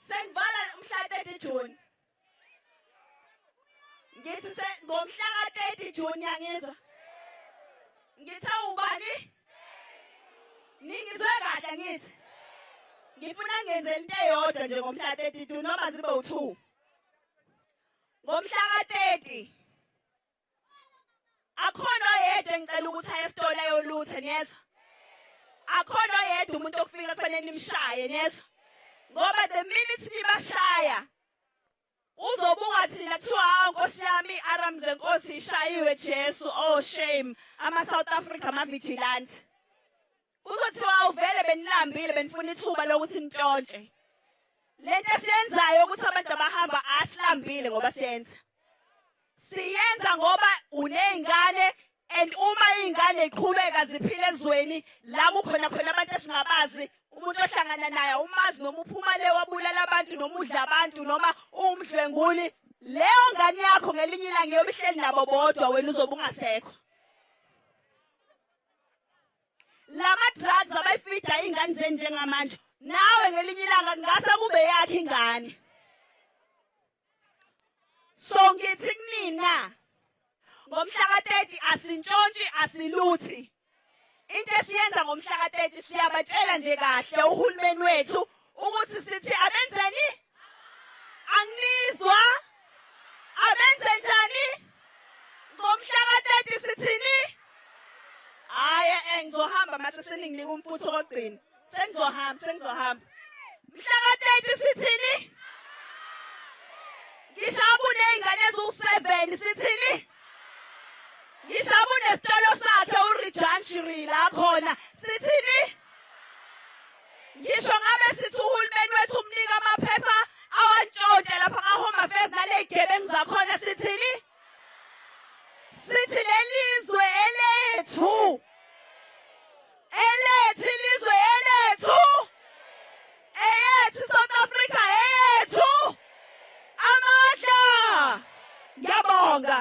Sengivala umhla 30 June. Ngithi se ngomhla ka 30 June yangizwa. Ngithe ubani? Ningizwe kahle ngithi. Ngifuna ngenze into eyodwa nje ngomhla 32 noma zibe u2. Ngomhla ka 30 Akhona oyedwa engicela ukuthi aye esitolo ayolutha niyezwa. Akhona oyedwa umuntu okufika kufanele nimshaye niyezwa. Ngoba the minute nibashaya uzobuka thina kuthiwa hawu nkosi yami i-aram zenkosi ishayiwe Jesu oh shame ama South Africa ama vigilante. Kuzothiwa awuvele benilambile benifuna ithuba lokuthi nitshontshe. Lento esiyenzayo ukuthi abantu abahamba asilambile ngoba siyenza. Siyenza ngoba unezingane and uma izingane iqhubeka ziphila ezweni la kukhona khona abantu esingabazi umuntu ohlangana naye umazi noma uphuma le wabulala abantu noma udla abantu noma uwumdlwenguli leyo ngane yakho ngelinye ilanga iyobe ihleli nabo bodwa wena uzobe ungasekho. Lama drugs abayifida ingane zenu njengamanje nawe ngelinye ilanga kungase kube yakhe ingane. So ngithi kunina ngomhla ka-30 asintshontshi asiluthi. Into esiyenza ngomhla ka-30 siyabatshela nje kahle uhulumeni wethu ukuthi sithi abenzeni anginizwa abenze njani ngomhla ka-30 sithini hayi eh, ngizohamba mase seninginika umfutho kokugcina sengizohamba sengizohamba mhla ka-30 sithini ngisho abuney'ngane eziwu-seven sithini ngisho abunesitolo sakhe urijanshiri la khona sithini Ngisho ngabe sithi uhulumeni wethu umnika amaphepha awantshontshe lapha ka-Home Affairs naley'gebengu zakhona sithini? Sithi lelizwe elethu. Elethu ilizwe elethu. Eyethu South Africa eyethu. Amandla. Ngiyabonga.